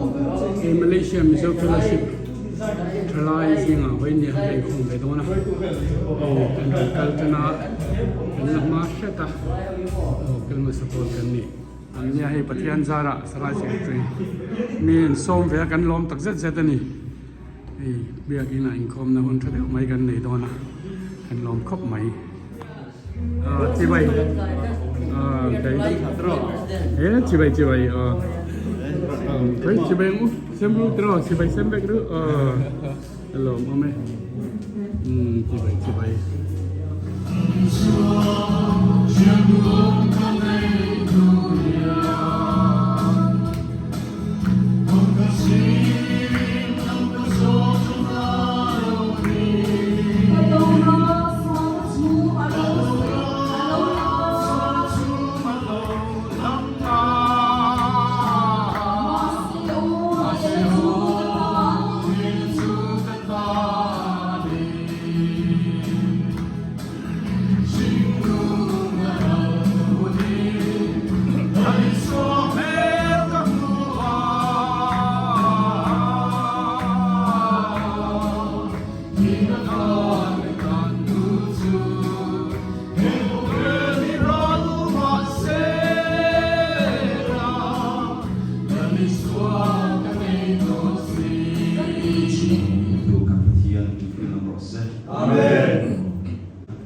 Hei Malaysia Mizo Fellowship thalai zingah vawiin han inkhawm ve dawn a, aw kan rawn kal tan a, kan la hma hret a, aw kal hmasa pawl kan ni. An nia hei Pathian zarah Salai Secretary mi in sawm ve a kan lawm tak zet zet a ni. Hei biakin ah inkhawmna hun tha deuh mai kan nei dawn a, kan lawm khawp mai. Chibai he chibai chibai koi chibai ang u sem ru tiraw chibai sem vek ru a lawm awm e chibai chibai.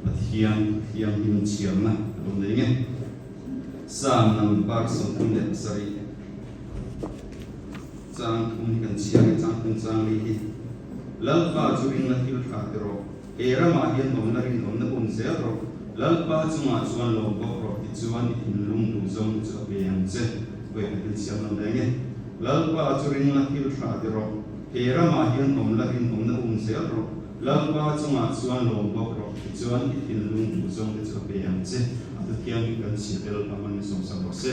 Pathian thianghlim chhiarna a lo nei nge. Psalm number 37 chang thum hi kan chhiar nge chang thum chang li hi. Lalpa chu ringna thil tha ti rawh. He ramah hian awmna rinawmna um zel rawh. Lalpa chungah chuan lawm bawk rawh tichuan i thinlung duh zawng chu a pe ang che. Vawi khat in chhiar lo reng e. Lalpa chu ringna thil tha ti rawh. He ramah hian awmna rinawmna um zel rawh. Lalpa chungah chuan lawm bawk rawh tichuan i thinlung duh zawng te chu a pe ang che. A Pathian hi kan chhiat tel a man sawmsak rawh se.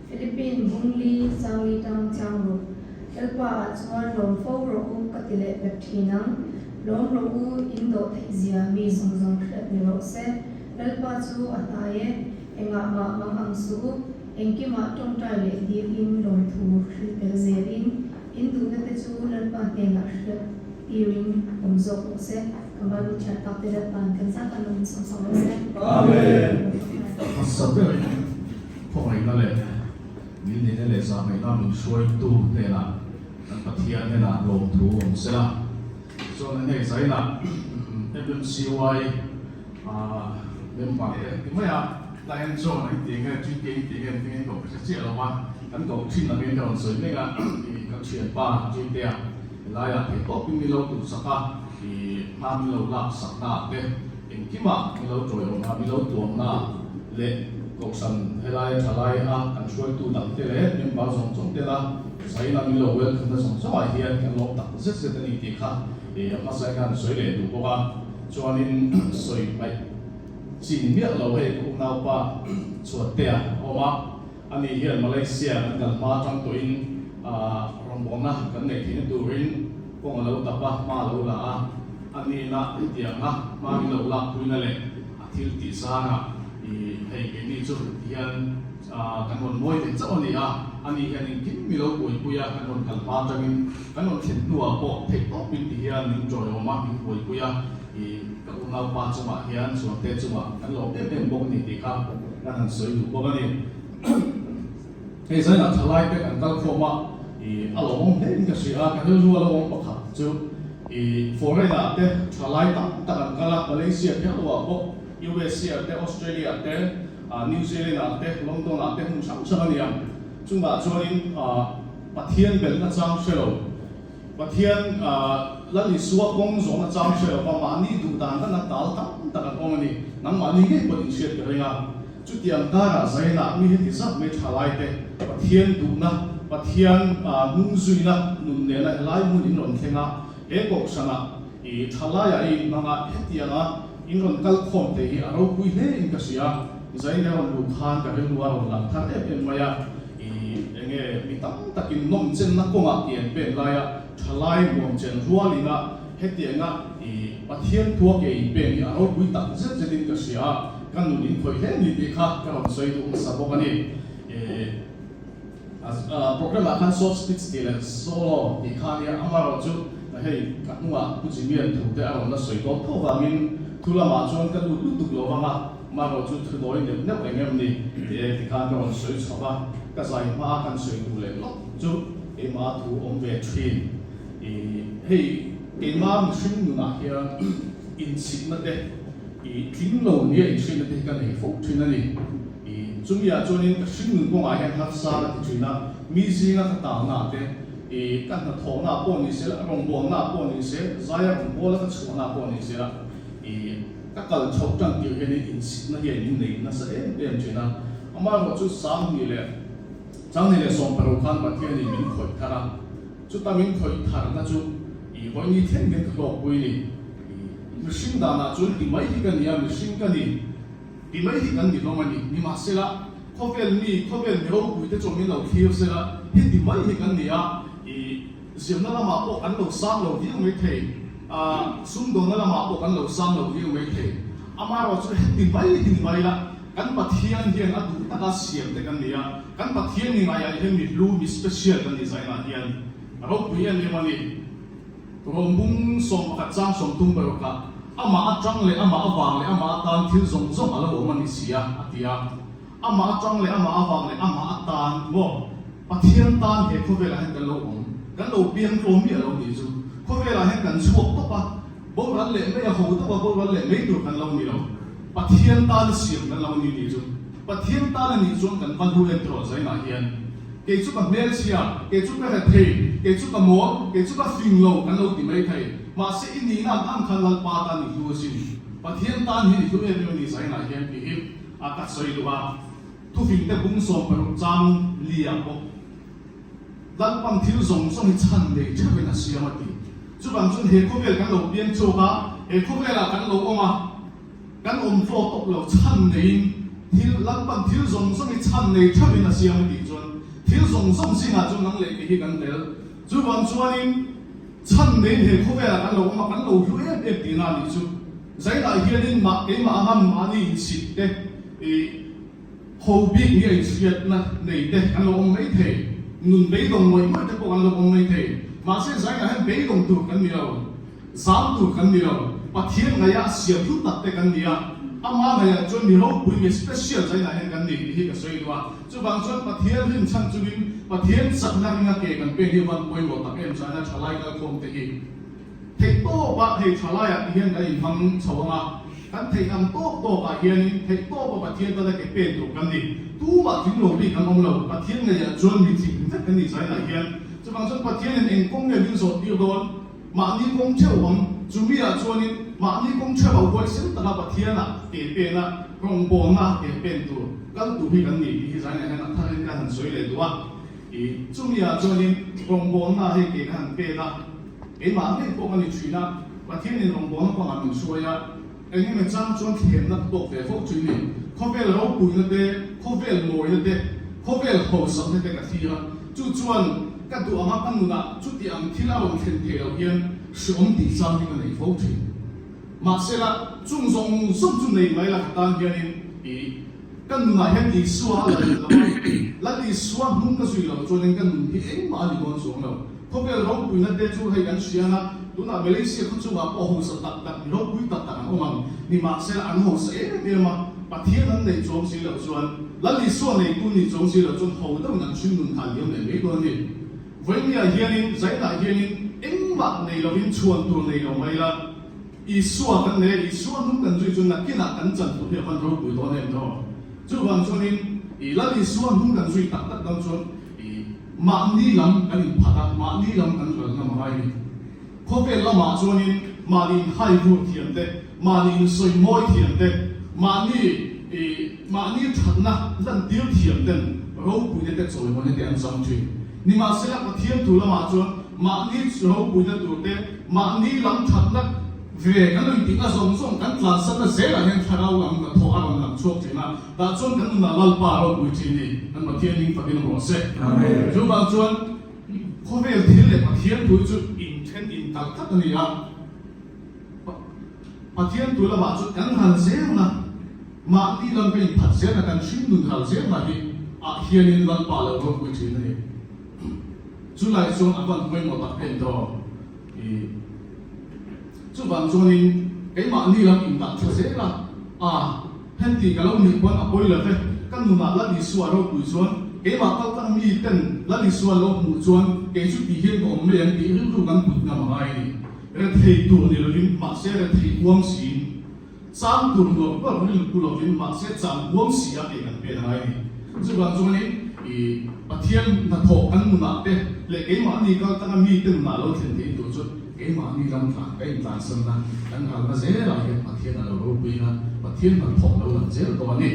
Philippine Bungli Changli tang chang ru. Lalpa ah chuan lawm fo rawh u ka ti leh pek thin ang. Lawm rawh u in dawh theih zia mi zawng zawng hriat ni rawh se. Lalpa chu a hnai e, engah mah mang ang suh u. Engkimah tawngtai leh dil in lawmthu hrilh tel zel in in duhna te chu Lalpa hnenah hriat tirin awm zawk rawh se. Kan Bible chhiar tak te Lalpa'n kan zat a lawm sawm sawm rawh se. Amen. Hmasa berin khawngaihna leh min neihna leh zahmehna min hruaitu hnenah kan Pathian hnenah lawmthu awm sela. Tichuan hei zainah MMCY member te ti mai a, Lion John an tih nge GK an tih nge engtin nge an koh ka hre chiah lo va, kan koh thin angin ka rawn sawi mek a, kan thianpa GK-a helaiah theih tawpin min lo tuhsak a, hma min lo laksak naah te engkimah min lo tawiawmna, min lo tuamna leh kohhran helai thalai a kan hruaitu dangte leh member zawng zawng tela Zaina min lo welcome na zawng zawngah hian kan lawm tak zet zet a ni tih kha a hmasa hian sawi leh duh bawk a, chuanin sawi paih chi ni miah lo hei ka unaupa Chhuattea a awm a, ani hian Malaysia kan kal hma atang tawhin rawngbawlna kan neih theihna turin kawng a lo dap a, hma a lo la a, anihna hetianga hma min lo lakpuina leh a thil tih zangah hei keini chu tihian Kan rawn mawi ve chauh a ni a, ani hian engkim mi lo buaipui a, kan rawn kal hma atangin kan rawn thlen hnuah pawh theih tawpin ti hian min tawiawm a, min buaipui a, ih ka unaupa chungah hian Chuangte chungah kan lawm em em bawk a ni tih kha kan han sawi duh bawk a ni. Hei zainah thalai te kan kal khawm a, ih a lawmawm hle in ka hria a, ka rilru a lo awm pakhat chu ih foreign ah te thalai tam tak an kal a, Malaysia kher lo ah pawh USA te Australia te, New Zealand ah te, London ah te hmun hrang hrang a ni ang. Chungah chuanin Pathian belhna chang hre lo, Pathian Lal Isua kawng zawhna chang hre lo va mahni duh dan dana tal tam tak an awm a ni. Nangmahni ngei pawh inhriat ka ring a. Chutiang karah Zainah mi heti zat mai tha lai te Pathian duhna, Pathian hnung zuina nun nena helai hmun in rawn thleng a, he kohhranah i tha laiah i inhmang a, hetianga in rawn kal khawm thei hi a ropui hle in ka hria. Zaina rawn luh khan ka rilru a rawn lang thar em em mai a, i enge mi tam takin nawm chenna kawngah ke an pen laia tha lai nuam chen rualin a, Hetianga i Pathian thua ke in pen hi a ropui tak zet zetin ka hria a, ka nun in khawih hle ni tih kha ka rawn sawi duh hmasa bawk a ni. Program ah khan short speech tih leh solo tih kha a nia, amaherawhchu hei ka hnungah Pu Jimmy-a'n thu te a rawn la sawi tawp tho vangin thu lamah chuan ka lut lutuk lo vang a, amaherawhchu thu dawi neuh neuh eng em ni tih khan ka rawn sawi chho va, ka zai hmaa kan sawi duh leh lawk chu keimah thu awm ve thin. I hei keimah mihring nunah hian inchhitna te, i tling lo nia inhriatna te hi ka nei fo thin a ni. I chumiah chuanin ka hring nun kawngah hian harsa ka ti thin a, mi zinga ka talna te, i ka hnathawhna pawh ni se la, rawngbawlna pawh ni se, zaia rawngbawla ka chhuahna pawh ni se la, i ka kal chhoh tan tir hianin inchhitna hian min nei nasa em em thin a. Amaherawhchu Sanghnih leh Changhnih leh Sawmparuh khan Pathianin min khawih thar a. Chuta min khawih tharna chu i vawini thleng hian ka hlawkpui ni. I mihring danah chuan ti mai hi ka ni a, mihring ka ni ti mai hi kan ni hlawm a ni. Nimahsela, khawvel mi, khawvel mi ropuite chuan min lo thlir sela, hi ti mai hi kan ni a, i zirna lamah pawh kan lo sang lo viau mai thei, a sumdawnna lamah pawh kan lo sang lo viau mai thei. Amaherawhchu heti mai hi ni mai la, Kan Pathian hian a duh taka siam te kan ni a, kan Pathian ni ngaiah hian mi hlu, mi special kan ni zainah hian ropui em em a ni. Rawmbung 11 chang 30 parukah, Amah atang leh amah avang leh amah atan thil zawng zawng a lo awm a ni si a, a ti a. Amah atang leh amah avang leh amah atan maw? Pathian tan he khawvelah hian kan lo awm, kan lo piang tlawm miah lo nih chu. Khawvelah hian kan chhuak tawp a, boral leh mai a ho deuh a, boral leh mai tur kan lo ni lo. Pathian tana siam kan lo ni tih chu Pathian tana nih chuan kan va hnu en tawh zainah hian kei chu ka hmelchhia, kei chu ka rethei, kei chu ka mawl, kei chu ka fing lo kan lo ti mai thei. Mahse i nihna ang ang khan Lalpa tan i hlu asin. Pathian tan hian i hlu em em a ni zainah hian tih hi a ka sawi duh a. Thufingte bung 16 chang liah bawk. Lalpan thil zawng zawng hi chhan nei theuhin a siam a ti. Chuvang chuan he khawvel kan lo piang chhuak a, he khawvelah kan lo awm a, kan awm tlaw tawp lo chhan neiin thil Lalpan thil zawng zawng hi chhan nei theuhin a siam a tih chuan thil zawng zawng zingah chuan nang leh kei hi kan tel. Chuvang chuanin chhan neiin he khawvelah kan lo awm a, kan lo hlu em em tihna a nih chu. Zainah hianin mah keimah anga mahni inchhit te ih. Ho bik nge inhriatna nei te an lo awm mai thei, nun beidawng ngawih ngawih te pawh an lo awm mai thei. Mahse zainah hian beidawng tur kan ni lo, zam tur kan ni lo, Pathian ngaihah a siam hlu tak te kan ni a, ama ngaihah chuan mi ropui mi special zainah hian kan ni tih hi ka sawi duh a. Chuvang chuan Pathian rinchhan chungin Pathian chakna ringa ke kan pen hi van pawimawh tak em zaina thalai kalkhawm te hi. Theih tawpah hei tha laiah ti hian kan inhmang chho ang a, kan theih ang tawk tawkah hianin theih tawpa Pathian tana ke pen tur kan ni. Tumah tling lo bik an awm lo, Pathian ngeiah chuan mi tling vek kan nih zainah hian. Chuvang chuan Pathianin eng kawng nge min zawh tir dawn? Mahni kawng theuh ang, chumiah chuanin mahni kawng theuh a huaisen taka Pathianah ke pen a, rawngbawlna ke pen tur kal tur hi kan ni tih hi zainah hian a tharin ka han sawi leh duh a. I chumiah chuanin rawngbawlna hei ke ka han pen a. Keimah ngei pawh ka ni thin a, Pathianin rawngbawlna kawngah min hruai a, eng emaw chang chuan thlemna ka tawk ve fo thin ni. Khawvel ropuina te, khawvel mawina te, khawvel hausakna te ka thlir a, chu chuan ka duh anga ka nunah chuti ang thil a rawn thlen thei loh hian hreawm tih chang hi ka nei fo thin. Mahsela, chung zawng zawng chu nei mai la ka tan hianin i Ka nunah hian Isua a la lut lo a, Lal Isua hnung ka zui loh chuanin ka nun hi engmah a ni dawn chuang lo. Khawvel ropuina te chu hei kan hria a, tunah Malaysia khaw chungah pawh hausa tak tak, mi ropui tak tak an awm ang. Nimahsela an hausa em em a, Pathian an neih chuang si loh chuan, Lal Isua neitu nih chuang si loh chuan ho deuhin an hring nun kha a liam leh mai dawn a ni. Vawinia hianin, Zainah hianin engmah nei lovin chhuan tur nei lo mai la. Isua kan nei a, Isua hnung kan zui chuan nakinah kan chan tur hi a van ropui dawn em tawh. Chuvang chuanin i Lal Isua hnung kan zui tak tak dang chuan i mahni lam kan inphat a, mahni lam kan ral ngam a ngai a ni. Khawvel lamah chuanin mahni inhai vur thiam te, mahni insawi mawi thiam te, mahni. I mahni thatna lantir thiam ten ropuina te chawimawina te an zawng thin. Nimahsela Pathian thu lamah chuan mahni ropuina tur te, mahni lam thatna ve kan rawn tihna zawng zawng kan tlansatna zelah hian thlarau lam hnathawh a rawn lang chhuak thin a, tah chuan kan nunah Lalpa ropui thin ni, kan Pathian hming fakin rawh se. Chuvang chuan khawvel thil leh Pathian thu hi chu inthen inkalh tlat a ni a. Pathian tu lamah chu kan ral zelna, mahni lam ka inphat zelna, kan hringnun ral zelna hi ah hianin Lalpa lo ropui thin a ni. Chulai chuan a van pawimawh tak em daw? I chuvang chuanin keimahni lam indah tha zel a, a henti ka lo nih pawn a pawi lo ve, ka nunah Lal Isua ropui chuan keimah kal tlang mi ten Lal Isua lo hmuh chuan kei chu tih hian ka awm mai ang tih rilru kan put ngam a ngai a ni. Rethei tur ni lovin, mahse rethei huam siin, chang tur nuam nuam rilru pu lovin, mahse chang huam si a kei kan pen a ngai a ni. Chuvang chuanin i Pathian hnathawh kan nunah te leh keimahni kal tanga mite nunah lo thlen theih tur chu keimahni lam tlan ka intlansanna kan ralna zelah hian Pathian a lo ropui a, Pathian hnathawh lo lang zel tawh a ni.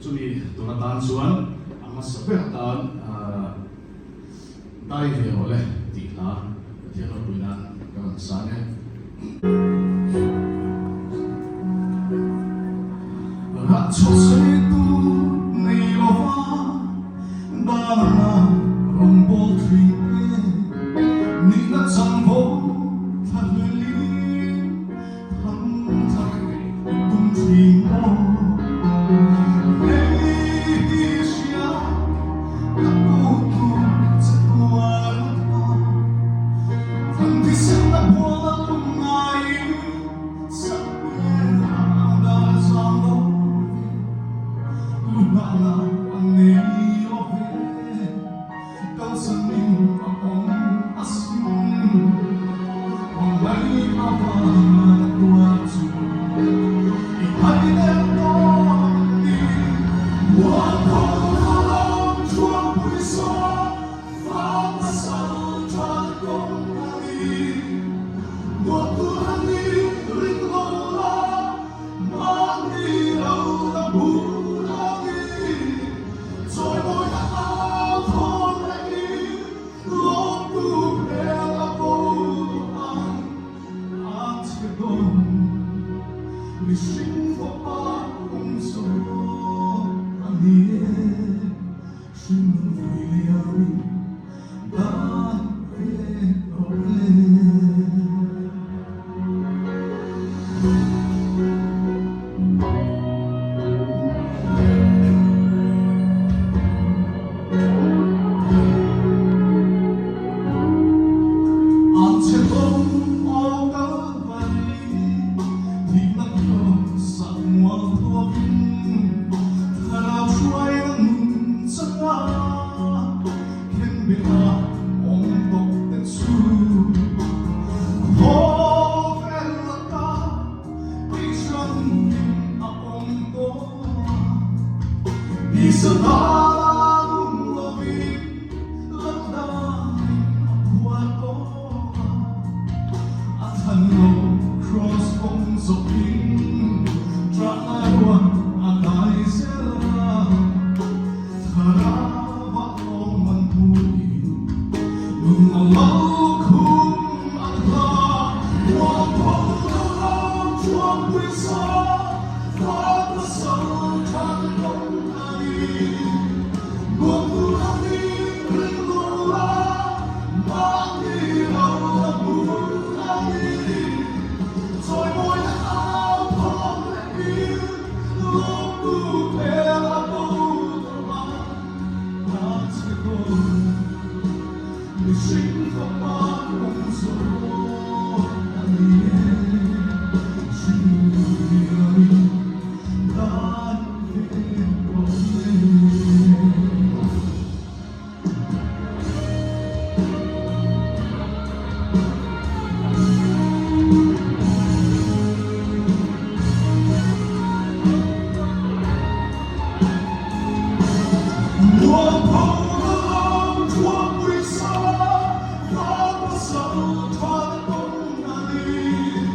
Chumi tur atan chuan a hmasa ber atan Dai ve rawh le tih hla Pathian ropui nan ka rawn sang e. Rah chhuah sawi tu nei lova dana rawn bawl thin e, nihna changvo thla hlelin thang thar i tum thin maw? Hei hi hria ka kutu che tuar tha, thlan thisen a bual a lum ngaiin sakpel ang dar zang lo ve, lunghahna a nei lo ve. Kalsan in a awm asin, hmangaih avanga tuar chu i hai der dawn ni. Mualpho lam thuampui sawn van pasal tha kawng a ni. Nuam tur a ni ring lo la, mahni lo la hmu a ni. Chawimawi a thawn rengin lawmtu hmel a bo ang a che dawn. Mihring fapa kum zawh a ni e, hringnun vui liamin dai ve rawh le. Ang che dawng aw kal mai, thihna khaw sak mual thuakin, thlarau hruaina nun changa khenbeh a awm tawh te chu. Thaw vel laka tihhran in a awm tawh a, Isabala lung lovin Laldain a phuar tawh a, a thlan lo Kraws kawng zawhin Ṭahna ruat a dai zel a, Thlarau ah awm an hmuin nun a lo khum an hla. Mualpho lo ram thuampui sa van pasal tha te kawng a ni. Nuamtu a ni ring lo la mahni lo la hmu a ni. Chawimawi au thawm leh in lawmtu hmel a bo tawh a, a che dawn. Mihring fapa kawng zawh a ni e, hringnun hianin dan ve rawh le. Mualpho lam thuampui sa van pasal tha te kawng a ni.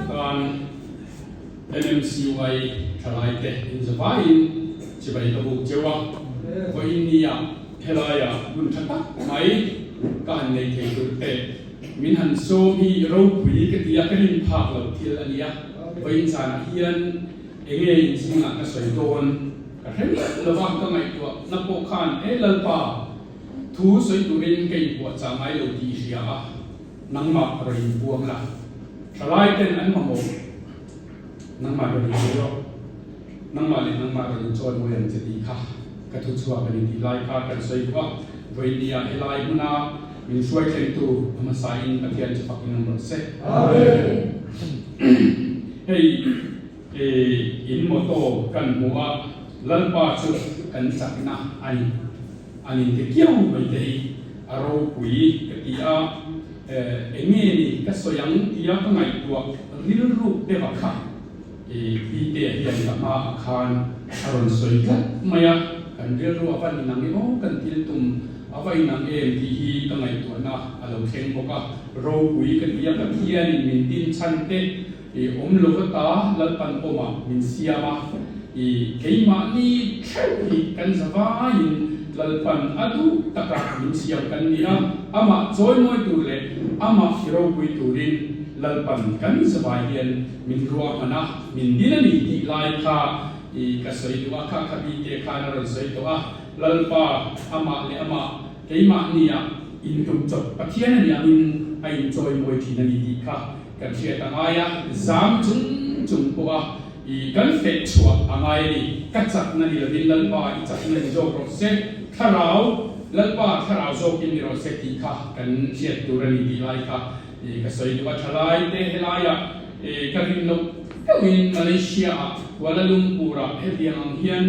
Tan MMCY thalaite inzavaiin chibai ka buk cheu a, vawiin nia helaiah hun tha tak mai ka han nei thei tur te min han sawm hi ropui ka ti a, ka rin phak loh thil a nia. Vawiin zanah hian enge inzingah ka sawi dawn ka hre miah lova, ka ngaihtuah na pawh khan he Lalpa thu sawi turin ka inpuah chah ngai lo tih i hria a, nangmah rawn inpuang la, thalai ten an mamawh nangmah rawn insawi rawh, nangmah leh nangmah rawn inchawi mawi ang che tih kha ka thu chhuak a ni tih lai kha kan sawi duh a, vawinia helai hmuna min hruai thlengtu a hmasain Pathian chu fakin awm rawh se. Amen. Hei in motto kan hmu a, Lalpa chu kan chakna a ni. An inti kiau mai te hi a ropui ka ti a, eng nge ni ka sawi ang tia ka ngaihtuah rilruk deuh a kha Pite hian ka hma ah khan a rawn sawi tlat mai a, kan rilru a va inang em aw, kan thil tum a va inang em tih hi ka ngaihtuahna a lo thleng bawk a, ropui ka ti a, Pathianin min din chhan te awm lo va ta Lalpan awmah min siam a, i keimahni theuh hi kan zavaiin Lalpan a duh taka min siam kan ni a, amah chawimawi tur leh amah i ropui turin Lalpan kan zavai hian min ruahman a, min din a ni tih lai kha i ka sawi duh a, kha kha bite khan a rawn sawi tawh a, Lalpa amah leh amah keimahnia intum chawp Pathian a nih angin a inchawimawi thin a ni tih kha Kan hriat a ngai a, zam chung chung pawh a i kan feh chhuah a ngai a ni. Ka chakna ni lovin Lalpa i chakna ni zawk rawh se, thlarau, Lalpa thlarau zawkin ni rawh se tih kha kan hriat tur a ni tih lai kha i ka sawi duh a. Thalai te helaiah i ka rin loh deuhin Malaysia ah Kuala Lumpur ah hetiang ang hian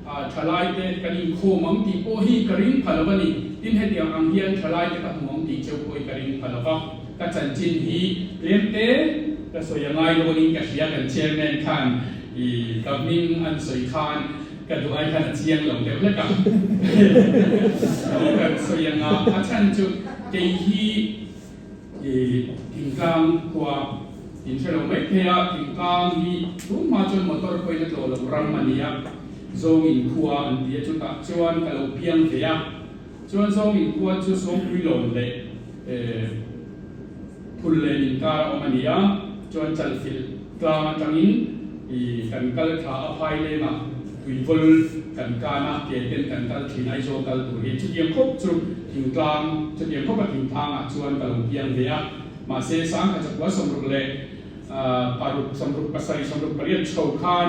thalai te kan inkhawm ang tih pawh hi ka ring pha lo a ni. Tin hetiang ang hian thalai te ka hmu ang tih cheu pawh hi ka ring pha lo va. Ka chanchin hi tlem te ka sawi a ngai dawnin ka hria, kan chairman khan i ka hming an sawi khan ka duh ai khan a chiang lo deuh hlek a, kan sawi anga a chhan chu kei hi i thingtlang khua in hre lo mai thei a, thingtlang hi tun hma chuan motor pawhin a tlawh loh ram a ni a, zawngin khua an ti a, chutah chuan ka lo piang ve a. Chuan zawngin khua chu Sawmpuilawn leh Phullen inkar a awm a ni a, chuan Chalfilh tlang atangin kan kal thla a phai lengah tuivawl kan kan a, ke ten kan kal thin Aizawl kal tur hi chutiang khawp chu thingtlang chutiang khawp a thingtlangah chuan ka lo piang ve a, mahse sangkhat chakua 60 leh paruk 60 pasarih 68 chho khan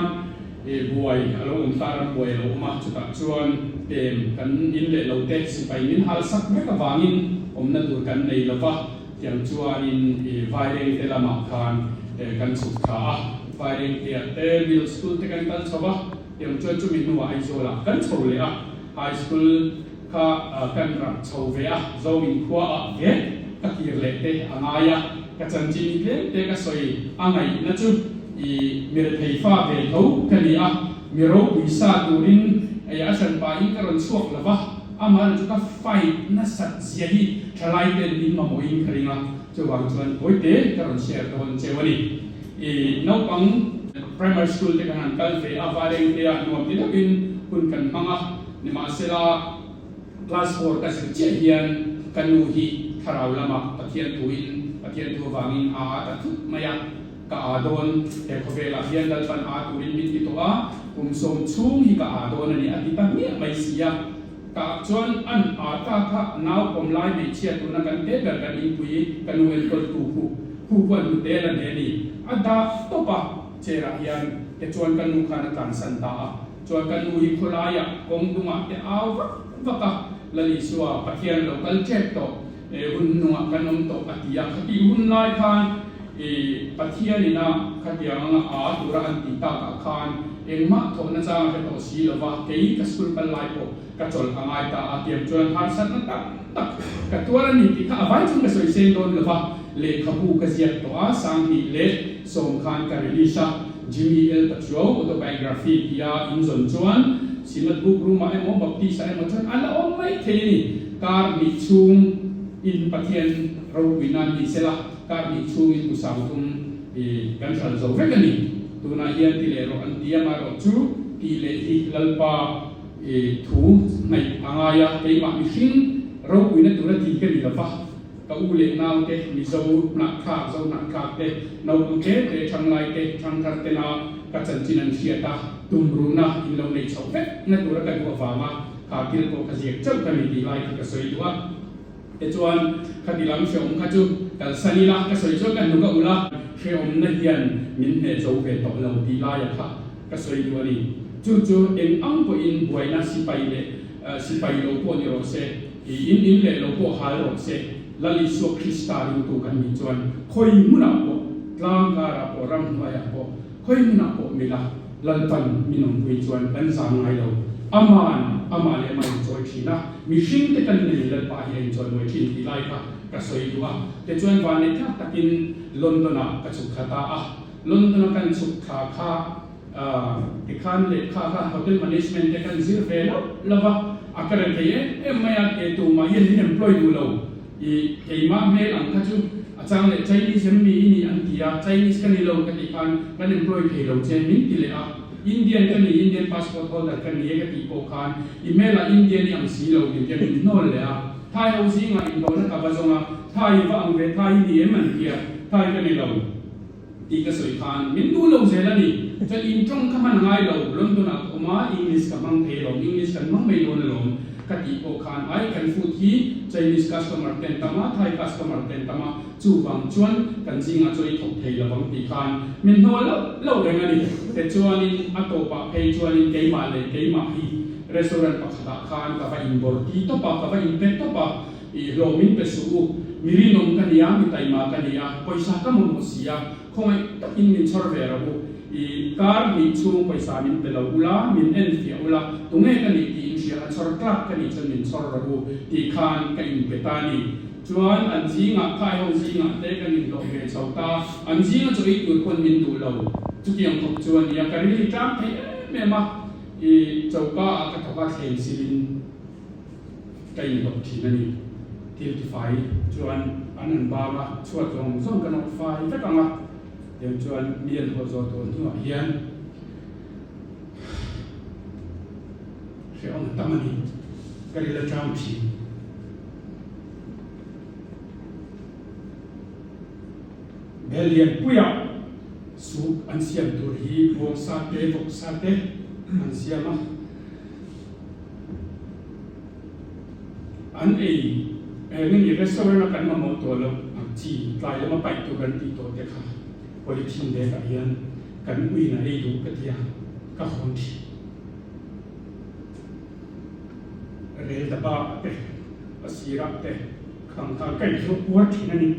buai a lo awm ta, ram buai a lo awm a, chutah chuan pem kan in leh lo te sipai min hal sak vek avangin awmna tur kan nei lo va, tiang chuanin Vairengte lamah khan kan chhuk thla a, Vairengtea te middle school te kan kal chho va, tiang chuan chumi hnuah Aizawlah kan chho leh a, high school kha kan rak chho ve a, Zomin khuaah ve ka kir leh te a ngai a, ka chanchin hi tlem te ka sawi a ngaihna chu i mi rethei fa ve tho ka ni a, mi ropui sa turin ei a hran pahin ka rawn chhuak lo va, amaherawh chu ka fight nasat zia hi thalai ten min mamawhin ka ring a, chuvang chuan tawite ka rawn share dawn cheu a ni. I naupang primary school te kan han kal ve a, Vailengte ah nuam ti deuhin hun kan hmang a, nimahsela. Class four ka zir chiah hian ka nu hi thlarau lamah Pathian thuin Pathian thu avangin a a ta thut mai a, ka a dawn he khawvelah hian Lalpan a turin min ti tawh a, kum sawm chhung hi ka a dawn a ni a ti ta hmiah mai si a, tah chuan an a ta kha nau pawm lai hmeichhia tuna kan te ber kan inpui ka nu enkawl tu khu khu khuan hnute la ne a ni a dah tawp a, chair ah hian te chuan ka nu khan a tlansan ta a. Chuan ka nu hi khawlaiah kawng dungah te au vak vak a, Lal Isua, Pathian lo kal tep tawh, hun hnungah kan awm tawh a ti a. Khatih hun lai khan Pathian ina khatiang anga aa tura an tih takah khan engmah thawhna chang a hre tawh si lo va, kei ka school kal lai pawh ka chawlh a ngai ta a, tiang chuan harsatna tak tak ka tuar a ni tih kha a vai chung ka sawi seng dawn lo va, lehkhabu ka ziak tawh a, 2010 khan ka release a. Jimmy L. Pachuau Autobiography tia inzawn chuan Synod Book Room-ah emaw Baptist-ah emaw chuan a la awm mai thei a ni. Kar hnih chhung in Pathian ropui nan ni sela, kar hnih chhung in busang thum i kan hral zo vek a ni. Tunah hian ti leh rawh an ti a, amaherawh chu tih leh hi Lalpa i thu hnaih a ngai a, keimah mihring ropuina tura ti ka ni lo va. Ka u leh nau te, Mizo hnahthlak, Zo hnahthlak te, naupang te te, thanglai te, thangthar tena ka chanchin an hriat a, tumruhna in lo nei chhoh vek na tura ka duh avanga kha thil pawh ka ziak chauh ka ni tih lai kha ka sawi duh a. Tichuan, khati lam hrehawm kha chu kalsan ila ka sawi chuan ka hnuk a ulh a, hrehawmna hian min hneh zo ve tawh lo tih laia kha ka sawi duh a ni. Chu chu eng ang pawhin buaina sipai leh sipai lo pawh ni rawh se, I in in leh lo pawh hal rawh se, Lal Isua Krista ringtu kan nih chuan khawi hmunah pawh, tlang karah pawh, ramhnuaiah pawh, khawi hmunah pawh mila Lalpan min awmpui chuan kan zam ngai lo. Aman amah leh amah inchawi thin a, mihring te kan nei Lalpa hi a inchawi mawi thin tih lai kha ka sawi duh a. Tichuan vanneih tlak takin London-ah ka chhuk thla ta a, London-a kan chhuk thla kha, Tikhan lehkha kha hotel management te kan zir ve lo lo va, a ka rem thei em em mai a, ke tumah hian min employ duh lo. I keimah hmel ang kha chu a chang leh Chinese em mi i ni an ti a, Chinese ka ni lo ka tih khan kan employ thei lo che min ti leh a, Indian ka ni, Indian passport holder ka ni e ka tih pawh khan i hmelah Indian i ang si lo min tia min hnawl leh a, Thai ho zingah inhlawhna ka va zawng a, Thai i va ang ve, Thai i ni em an ti a, Thai ka ni lo. Tih ka sawi khan min duh lo zel a ni. Chuan in tawng ka hman ngai lo, London ah ka awm a, English ka hmang thei alawm, English kan hmang mai dawn alawm ka tih pawh khan ai kan food hi Chinese customer ten tam a, Thai customer ten tam a, chuvang chuan kan zingah chuan i thawk thei lovang tih khan min hnawl loh loh reng a ni. Tichuanin a tawpah phei chuanin keimah leh keimah hi restaurant pakhatah khan ka va inbawr ti tawp a, ka va inpe tawp a, I hlawm min pe suh u. Mi rinawm ka ni a, mi taima ka ni a, pawisa ka mamawh si a, khawngaih takin min chhawr ve rawh u. I kar hnih chhung pawisa min pe lo ula, min en fiah ula, tunge ka nih tih in hria a, chhawr tlak ka nih chuan min chhawr rawh u tih khan ka inpe ta a ni. Chuan an zingah Thai ho zingah te kan inhlawh ve chho ta, an zinga chaw ei tur pawn min duh lo. Chutiang khawp chu a ni a, ka rili tlang thei em em a, i choka ah ka thawk a, thleng silin. Ka inhlawh thin a ni. Thil tifai chuan an han bang a, chhuat zawng zawng kan awk fai vek ang a, tiang chuan mi an haw zawh tawh hnuah hian hrehawm a tam a ni. Ka ril atang thin. Bel lianpuiah soup an siam tur hi bawngsa te, vawksa te an siam a. An ei eng nge restaurant a kan mamawh tawh loh ang chi tlai lama paih tur an tih tawh te kha polythene bag ah hian kan uiin a ei duh ka ti a, ka hawn thin. Rel daba ah te, a sirah te khang khan ka inhlawh puar thin a ni.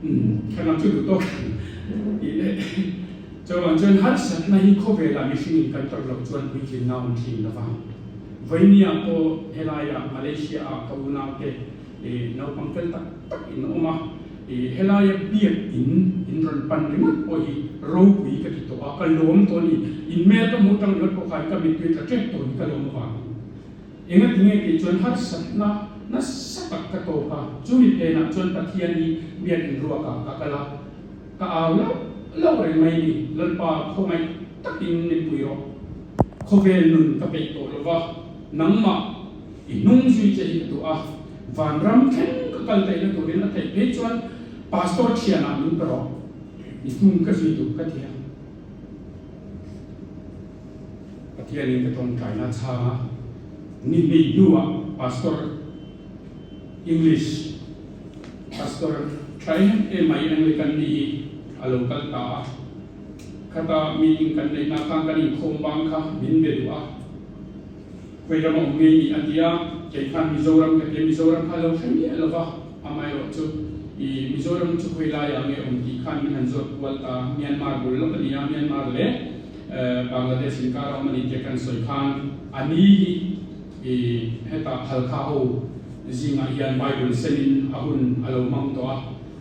Umm, thlalak chu duh tawk tih leh chuan chuan harsatna hi khawvelah mihringin kan tawrh loh chuan puitlinna a awm thin lo va. Vawimia pawh helaiah Malaysia ah ka unaute ih naupang fel tak tak in awm a, ih helaia biak in in rawn pan ringawt pawh hi ropui ka ti tawh a, ka lawm tawh a ni. In hmel ka hmuh tang ringawt pawh khan ka mittui tla tep tawh hi ka lawm avangin. Engati nge tih chuan harsatna nasa tak ka tawk a, chumi phenah chuan Pathian hi biakin ruakah ka kal a, ka au lauh lauh reng mai ni, Lalpa khawngaih takin min pui rawh. Khawvel nun ka peih tawh lo va, nangmah i hnung zui che hi ka duh a, vanram thleng ka kal theihna turin a theih phei chuan Pastor thianah min pe rawh, i hnung ka zui duh ka ti a. Pathianin ka tawngtaina chhanga ni hnih hnuah Pastor English Pastor tha em em mai Anglican mi hi a lo kal ta a, khata meeting kan neihna khan kan inkhawm bang kha min be duh a, khawi rama awm ngei ni a ti a, kei khan Mizoram ka ti a, Mizoram kha lo hre miah lo va, amaherawh chu i Mizoram chu khawi laiah nge awm tih khan min han zawt kual ta, Myanmar bul lawk a ni a, Myanmar leh Bangladesh inkar a awm a ni tih kan sawi khan a ni hi i heta Halkha ho zingah hian Bible senin a hun a lo hmang tawh a,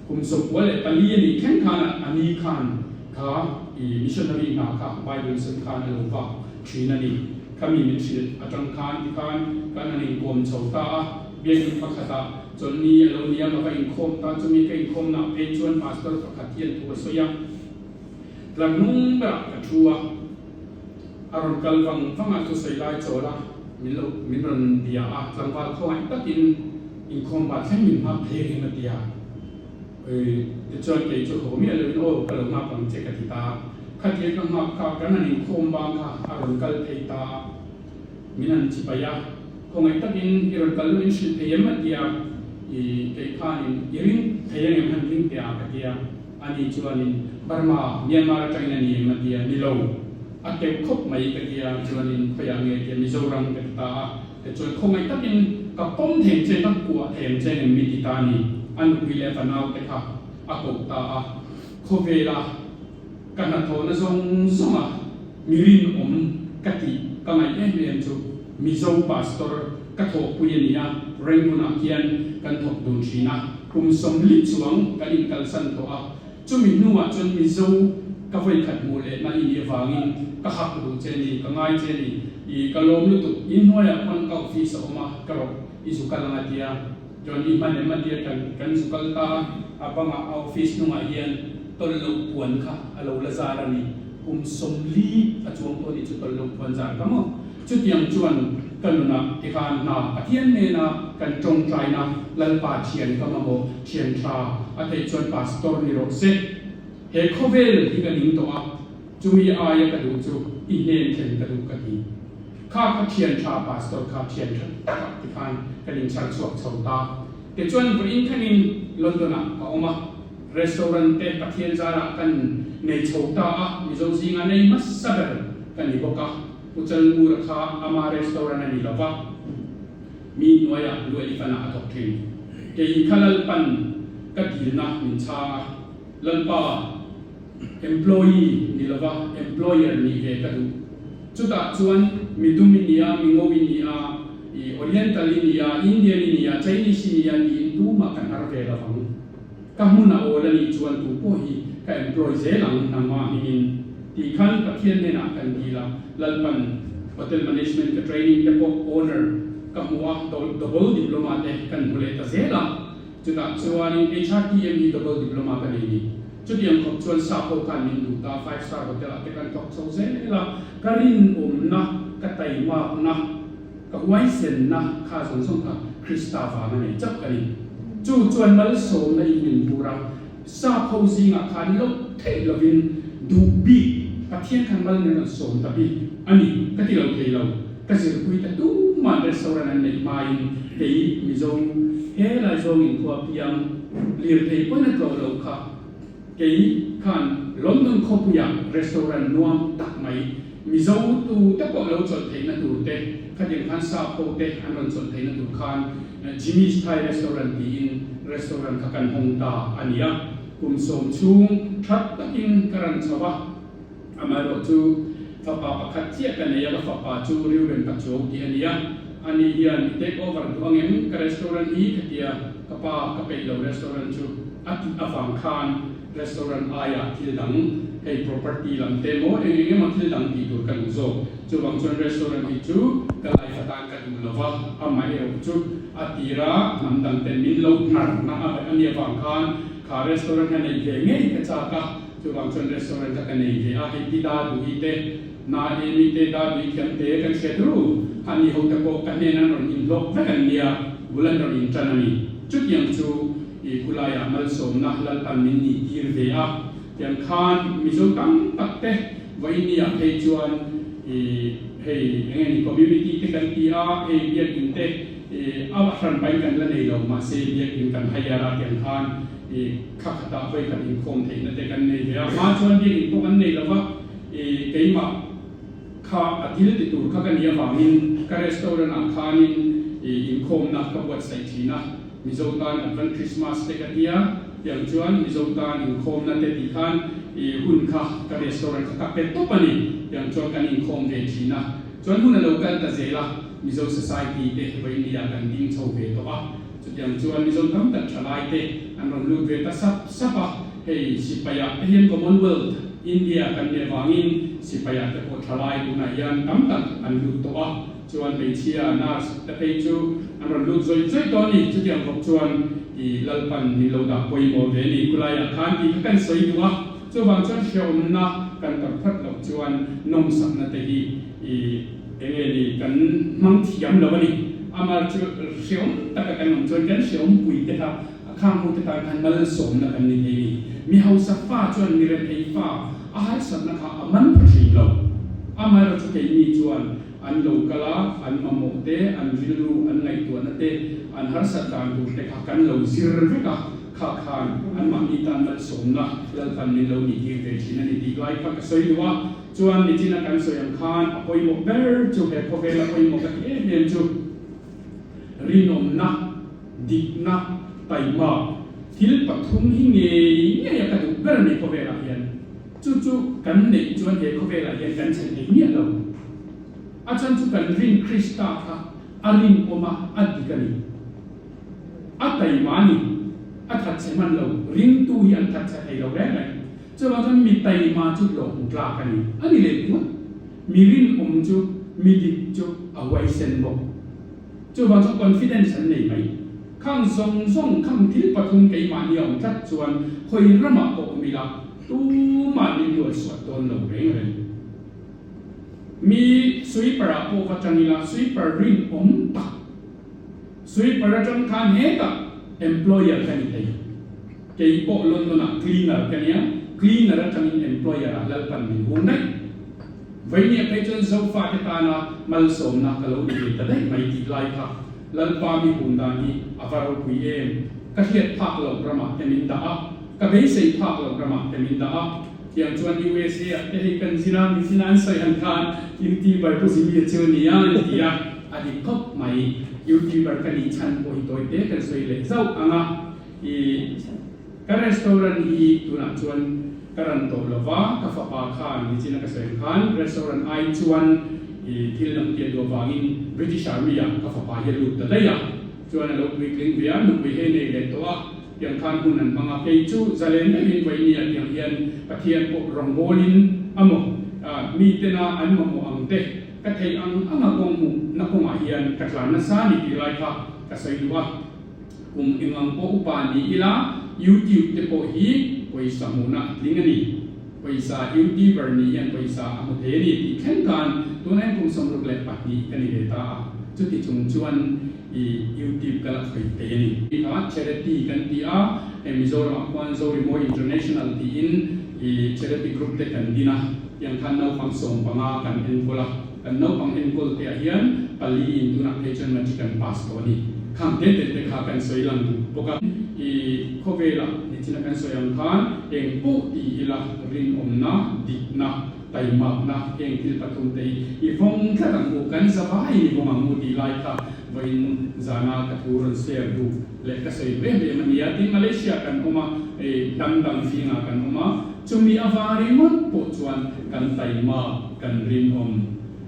kum 94 a nih thleng khan a ni khan kha i missionary hna kha Bible sen khan a lo vak thin a ni. Khami min hrilh atang khan tikhan kan han inkawm chho ta a, biakinn pakhatah chawlhni a lo ni a, ka va inkhawm ta, chumi ka inkhawmnah phei chuan pastor pakhat hian thu a sawi a, tlar hnung berah ka thu a. A rawn kal vang vang a, thusawi lai chawl a, min lo min rawn bia a, tlangval khawngaih takin inkhawm bat thleng min nghak thei reng a ti a. Ui, tichuan kei chu haw miah loin aw ka lo nghak ang che ka ti ta. Khatia ka nghak kha kan han inkhawm bang kha a rawn kal phei ta a, min han chipai a, khawngaih takin i rawn kal min hrilh thei em a ti a, i kei khanin i ring thei angem han ring teh a ka ti a. Ani chuanin, Burma, Myanmar atangin a ni em? a ti a, Ni lo, a teuh khawp mai ka ti a, chuanin khawiah nge tia Mizoram ka ti ta a, tichuan khawngaih takin ka pawm thei che, ka kuah thei ang che engem mi ti ta a ni, a nupui leh a fanau te kha a koh ta a, khawvela ka hnathawhna zawng zawnga mi rinawm ka tih ka ngaih em em chu Mizo Pastor ka thawhpui a ni a, Rangoon-ah khian kan thawk dun thin a. Kum 40 chuang kan inkalsan tawh a, chumi hnuah chuan Mizo ka vawikhat hmuh lehna i nih avangin ka hak duh che ni, ka ngai che ni, i ka lawm lutuk, in hnuaiah khuan ka office a awm a, ka rawh i zu kal ang a tia, chuan i hman em a tia kan kan zu kal ta a, a bangah a office hnungah hian tawlh loh puan kha a lo la zar a ni, kum 40 a chuang tawh a nih chu tawlh loh puan zar kha maw. Chutiang chuan ka nunah tikhan hna Pathian hnena kan tawngtaina Lalpa thian ka mamawh thian tha a theih chuan Pastor ni rawh se. He khawvel hi ka ning tawh a, chumi aia ka duh chu i hnen thlen ka duh ka ti. Kha kha thian tha Pastor kha thian tha takah tikhan kan inchhar chhuak chho ta. Tichuan vawiin thlengin London-ah ka awm a, restaurant te Pathian zarah kan nei chho ta a, Mizo zinga nei hmasa ber ka ni bawk a. Pu Chalmura kha ama restaurant a ni lo va, mi hnuaiah Blue Elephant-ah a thawk thin. Kei kha Lalpan ka dilna min chhang a, Lalpa, employee ni lo va, employer nih ve ka duh. Chutah chuan mi dum i ni a, mi ngo i ni a, i Oriental i ni a, Indian i ni a, Chinese i ni a tiin tumah kan har ve lo vang. Ka hmun a awl a nih chuan tu pawh hi ka employ zel ang nangmah hmingin tih khan Pathian hnenah kan dil a, Lalpan Hotel Management ka training te pawh owner ka hmu a, double diploma te kan hmu leh ta zel a, chutah chuanin HRTM hi double diploma ka nei ni. Chutiang khawp chuan sap ho khan min duh ta, five star hotel ah te kan thawk chho zel a, ka rinawmna, ka taimakna, Ka huaisenna kha zawng zawng kha Krista vang a nei chauh ka ni. Chu chuan malsawmna in min vur a, sap ho zingah khan loh theih lovin duh bik Pathian khan mal min rawn sawm ta bik a ni ka ti lo thei lo. Ka zirpui ta tuman restaurant an neih hmain kei Mizo he lai zawngin khua piang lirthei pawhin a tlawh loh kha Kei khan London khawpuiah restaurant nuam tak mai, Mizo tu te pawh lo chawlh theihna tur te, khatiang khan sap ho te an rawn chawlh theihna tur khan Jimmy's Thai Restaurant tiin restaurant kha kan hawng ta a ni a. Kum 10 chhung that takin ka ran chho a, amaherawhchu fapa pakhat chiah ka nei a, ka fapa chu Reuben Pachuau tih a ni a, ani hian i take over duh angem ka restaurant hi ka tia, ka pa ka peih lo restaurant chu. A tih avang khan restaurant aiah thil dang, hei property lam te maw eng eng emaw thil dang tih tur ka duh zawk. Chuvang chuan restaurant hi chu ka life atan ka duh lo va, amaherawh chu a tira hnam dang ten min lo hnarna a nih avang khan kha restaurant kha neih ve ngei ka chak a, chuvang chuan restaurant kha ka nei ve a, hei pita duhi te. Na Amy te da tui thiam te kan hriat ru, a ni ho te pawh ka hnen an rawn inhlawk vek an nia, bul an rawn intan a ni. Chutiang chu i khulaiah malsawmna Lalpan min nih tir ve a, tiang khan Mizo tam tak te vawinia phei chuan i hei eng nge ni community te kan ti a, hei biakinn te i a hran pain kan la nei lo, mahse biakinn kan hire a tiang khan i thla khatah vawi khat inkhawm theihna te kan nei ve a, hma chuan biakinn pawh kan nei lo va. I keimah kha a thil ti tur kha ka nih avangin ka restaurant ah khanin i inkhawmna ka buatsaih thin a, Mizo tan Advent Christmas te ka tia, tiang chuan Mizo tan inkhawmna te tih khan i hun kha ka restaurant kha ka pe tawp a ni, tiang chuan kan inkhawm ve thin a, chuan hun a lo kal ta zel a, Mizo Society te vawinia kan ding chho ve tawh a, chutiang chuan Mizo tam tak thalai te an rawn lut ve ta sap sap a. Hei sipaiah te hian Commonwealth India kan nih avangin sipaiah te pawh thalai tunah hian tam tak an lut tawh a, chuan hmeichhia nurse te phei chu an rawn lut zawih zawih tawh a ni. Chutiang bawk chuan i Lalpan min lo dah pawimawh ve a ni khulaiah khan tih kha kan sawi duh a, chuvang chuan hreawmna kan tawrh phawt loh chuan nawmsakna te hi i enge ni kan hmang thiam lo a ni. Amah chu hreawm taka kan awm chuan kan hreawmpui te kha A khang ho te tan khan malsawmna kan ni thei ni. Mi hausa fa chuan mi rethei fa a harsatna kha a man pha thin lo. Amaherawh chu keini chuan an lo kal a, an mamawh te, an rilru, an ngaihtuahna te, an harsat dan tur te kha kan lo zir vek a, kha khan anmahni tan malsawmna Lalpan min lo nih tir ve thin a ni tih lai kha ka sawi duh a. Chuan nichina kan sawi ang khan a pawimawh ber chu he khawvela pawimawh ka ti em em chu rinawmna, Dikna, taima, thil pathum hi ngei ngei a ka duh ber a ni khawvelah hian. Chu chu kan neih chuan he khawvelah hian kan chhe thei miah lo. A chhan chu kan rin Krista kha a rinawm a, a dik a ni. A taima a ni. A thatchhe hman lo. Ringtu hi an thatchhe thei lo reng reng. Chuvang chuan mi taima chu hlawhhmu tlak a ni. A ni leh ringawt. Mi rinawm chu, mi dik chu a huaisen bawk. Chuvang chuan confidence an nei mai. Khang zawng zawng khang thil pathum keimahni a awm tlat chuan khawi ramah pawh awm ila tumah min hnual suat dawn lo reng reng. Mi sweeper ah pawh va tang ila sweeper rinawm tak sweeper atang khan hetah employer ka ni thei. Kei pawh London ah cleaner ka nia, cleaner atangin employer ah Lalpan min hung daih. Veinia phei chuan Zofate tana malsawmna ka lo ni ve ta daih mai tih lai kha Lalpa mi hun dan hi a va ropui em! Ka hriat phak loh ramah te min dah a, ka beisei phak loh ramah te min dah a. Tiang chuan USA ah te hei kan zin a, mi zin a an sawi han khan YouTuber Pu Zimir chu nia an ti a, a dik khawp mai. YouTuber ka nih chhan pawh hi tawi te kan sawi leh zauh ang a. I ka restaurant hi tunah chuan ka ran tawh lo va, ka fapa khan nichina ka sawi ang khan restaurant ai chuan i thil dang tih a duh avangin British Army ah ka fapa hi a lut ta daih a, chuan a lo puitling ve a, nupui hei nei leh tawh a, tiang khan hun an hmang a, kei chu zalen deuhin vawinia tiang hian Pathian pawh rawngbawlin amaw mitena an mamawh ang te ka theih ang anga kawng hmuh na kawngah hian ka tlan nasa ni tih lai kha ka sawi duh a. Kum engang pawh upa ni ila YouTube te pawh hi pawisa hmuhna a tling a ni. Pawisa YouTuber ni hian pawisa a hmu thei a ni tih thleng khan tuna hian kum 62 ka ni ve ta a, chuti chung chuan i YouTube ka la khawih thei a ni. Kha charity kan ti a, hei Mizoramah khuan Zorimawi International tiin i charity group te kan din a, tiang khan naupang 15 kan enkawl a. Kan naupang enkawl te ah hian pali in tunah phei chuan matric an pass tawh a ni. Khang te te te kha kan sawi lang duh bawk a. I khawvelah nichina kan sawi ang khan eng pawh ti ila rinawmna, dikna, taimakna heng thil pathum te hi i vawng tlat ang u, kan zavaiin i vawng ang u tih lai kha vawiin zana ka thu rawn share duh leh ka sawi duh em em a nia. Tin Malaysia kan awm a, hnam dang zingah kan awm a, chumi avang ringawt pawh chuan kan taimak kan rinawm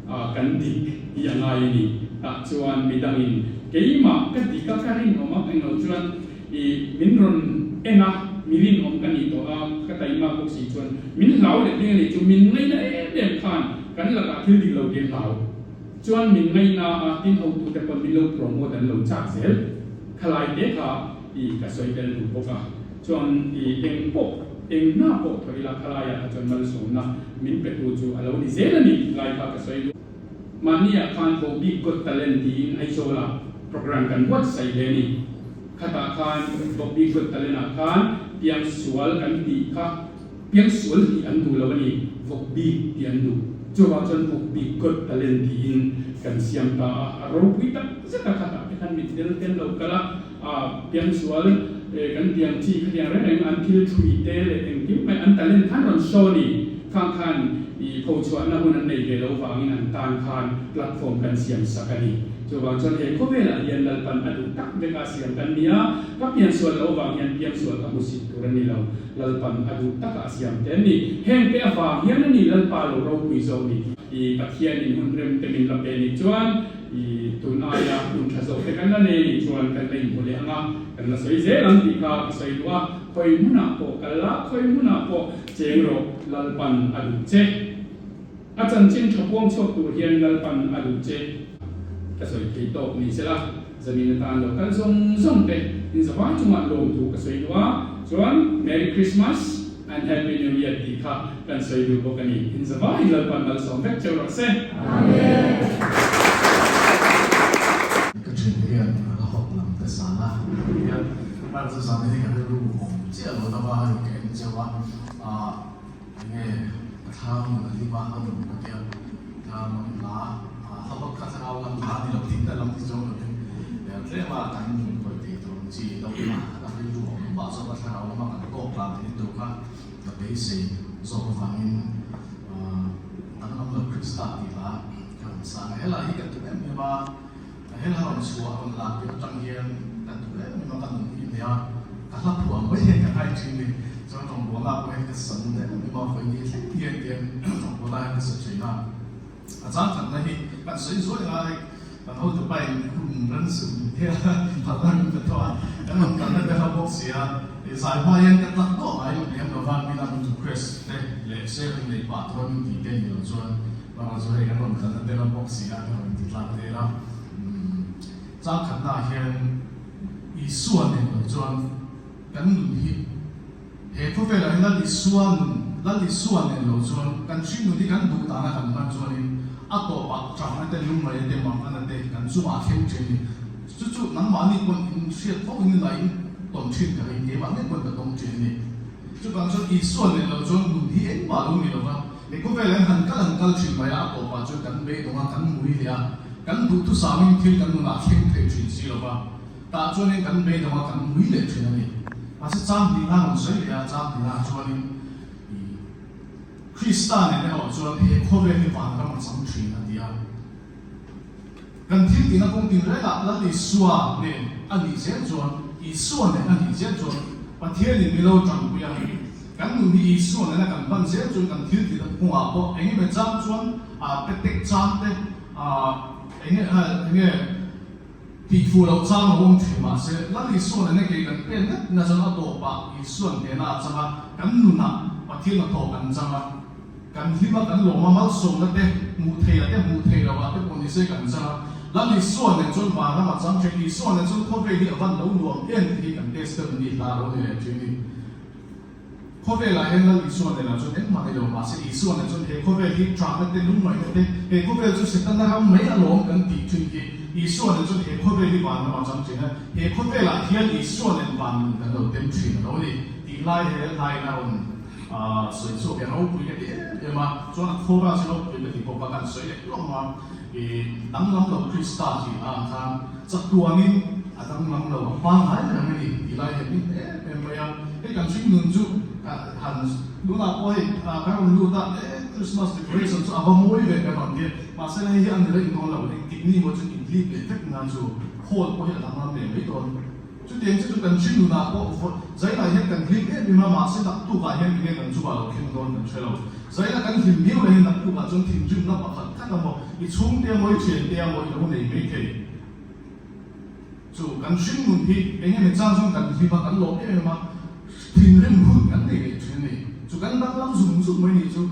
a, kan dik tih a ngai a ni. Tah chuan midangin keimah ka dik a, ka rinawm a, englo chuan i min rawn en a, mi rinawm ka nih tawh a, ka taima bawk si chuan min hlau leh ding a nih chu min ngaina em em khan kan lakah thil dik lo te hlau chuan min ngaina a, tin hotute pawn min lo promote an lo chak zel. Khalai te kha i ka sawi tel duh bawk a, chuan i eng pawh. Eng hna pawh thawh ila khalaiah kha chuan malsawmna min petu chu a lo ni zel a ni tih lai kha ka sawi duh. Mahniah khan Vohbik Got Talent tiin Aizawla program kan buatsaih ve a ni. Khatah khan Vohbik Got Talent-ah khan piang sual kan tih kha piang sual tih an duh lo a ni, Vohbik tih an duh. Chuvang chuan Vohbik Got Talent tiin kan siam ta a, a ropui tak zet a khatah te khan mitdel te an lo kal a, piang sual kan tiang chi khatiang reng reng an thil thui te leh engkim mai an talent khan rawn show a ni. Khang khan i phochhuahna hun an nei ve lo vangin an tan khan platform kan siam sak a ni. Chuvang chuan he khawvelah hian Lalpan a duh tak vek a siam kan ni a, ka pian sual lo vang hian piang sual ka hmusit tur a ni lo. Lalpan a duh taka a siam te an ni. Heng te avang hian a ni Lalpa lo ropui zawk ni. I Pathianin hun rem te min la pe ni chuan I tun aia hun tha zawk te kan la nei anih chuan kan la inhmu leh ang a, kan la sawi zel ang tih kha ka sawi duh a, khawi hmunah pawh kal la, khawi hmunah pawh cheng rawh, Lalpan a duh che. A chanchin tha puang chhuak tur hian Lalpan a duh che. Ka sawi thei tawk ni sela, zanin atan lo kal zawng zawng te inzavai chungah lawmthu ka sawi duh a, chuan Merry Christmas. And Happy New Year tih kha kan sawi duh bawk a ni. In zavaiin Lalpan malsawm vek cheu rawh se. Amen. Ka thian te hian a hawt lam te san a, hian hman chu zan hi ka rilru awm chiah lo deuh a, hei ka en cheu a, ah enge ka thlang a hlim a, a nuam ka tia, thlang lam hla, ah hla hawt kha thlarau lam hla ni lo thing ta lam ti zawng lovin tlem a kan hawi thei tur ang chi deuh kha ka rilru awm pah zawk a thlarau lama kan tawk tlan theih tur kha ka beisei zawk avangin danglam lo Krista tih hla ka rawn sang a. Helai hi ka duh em em a, hela rawn chhuah rawn lak tir atang hian ka duh em em a, ka nun hi nei a, ka hla phuah mai hian ka ngai thin ni. Chuan rawngbawlna pawh hian ka sa ngun em em a, vawi ni thleng hian tiang rawngbawlna hian ka sa thin a. A chang khatna hi kan sawi zuai ngai, kan hotu pain hun ran suh min tia phalna min pe tawh a, kan rawn kalna te kha bawk si a, zai hma hian ka tlak tawh ngai lo lem lova, min an request te leh sharing nei pah tura min tih te ni lo chuan bakah chu hei kan rawn kalna te kha bawk si a, ka rawn ti tlak vel a. Chang khatna ah hian Isua nen lo chuan kan nun hi He khawvelah hi Lal Isua nun, Lal Isua nen lo chuan kan hring nun hi kan duh dana kan hman chuanin a tawpah changna te, lungngaihna te, manghana te kan chungah a thleng thin a ni. Chu chu nangmahni pawn in hriat fo in la in tawn thin ka ring, keimah ngei pawn ka tawng thin a ni. Chuvang chuan Isua nen lo chuan nun hi engmah lo ni lova, he khawvelah hian han kal han kal thin mai a, a tawpah chuan kan beidawng a, kan mui leh a, kan duhthusamin thil kan nunah a thleng thei thin si lova. Tah chuanin kan beidawng a, kan mui leh thin a ni. Mahse chang hnihna rawn sawi leh a, chang hnihna chuanin i Krista nen erawh chuan he khawvel hi vanram a chang thin a ti a. Kan thil tihna kawng tin rengah Lal Isua nen a nih zel chuan, Isua nen a nih zel chuan Pathianin mi lo tanpui a. Kan nun hi Isua nena kan hman zel chuan kan thil tihna kawngah pawh eng emaw chang chuan a pe tek chang te, a enge enge Tih fuh loh chang a awm thin mahse, Lal Isuan eng nge kan pen ngat na chuan a tawpah Isuan hnena a chang a, kan nunah Pathian a thawk an chang a, kan hlim a, kan lawm a, malsawmna te hmuh theih ah te hmuh theih loh ah te pawh nise kan chang a, Lal Isua nen chuan vanram a chang thin, Isua nen chuan khawvel hi a van lo nuam em tih hi kan testament ni hla lo ni leh thin ni. Khawvelah hian Lal Isua nena chuan engmah ni lo mahse Isua nen chuan he khawvel hi ṭahna te, lungngaihna te, he khawvel chu Setana ram mai alawm kan tih ṭhin hi Isua nen chuan he khawvel hi van ramah chang ṭhin a, he khawvelah hian Isua nen van nun kan lo tem ṭhin a lo ni tih lai he hlain a rawn sawi chhuak hi a ropui ka ti em em a, chuan a chorus hi ropui ka ti bawk a, kan sawi leh hlawm a, i danglam lo Krista tih ang khan chatuanin a danglam lo a pangngai reng a ni tih lai hi a hming em em mai a. Hei kan hring nun chu han tunah pawh hei kan rawn lut a, e Christmas decoration chu a va mawi ve kan rawn ti a, mahse hei hi a ni reng dawn lo, engtik ni maw chu inhlip leh vek nan chu hall pawh hi a danglam leh mai dawn. Chutiang chu chu kan hring nunah pawh zainah hian kan hlim em em a, mahse naktukah hian enge kan chungah lo thleng dawn kan hre lo. Zaina kan hlim viau leh hi naktukah chuan thinrimna pakhat khat a maw, i chhungte a maw, i thiante a maw i lo nei mai thei. Chu kan hring nun hi eng emaw chang chuan kan hlim a, kan lawm em em a, thinrim hun kan nei leh thin a ni. Chu kan danglam zung zung mai nih chu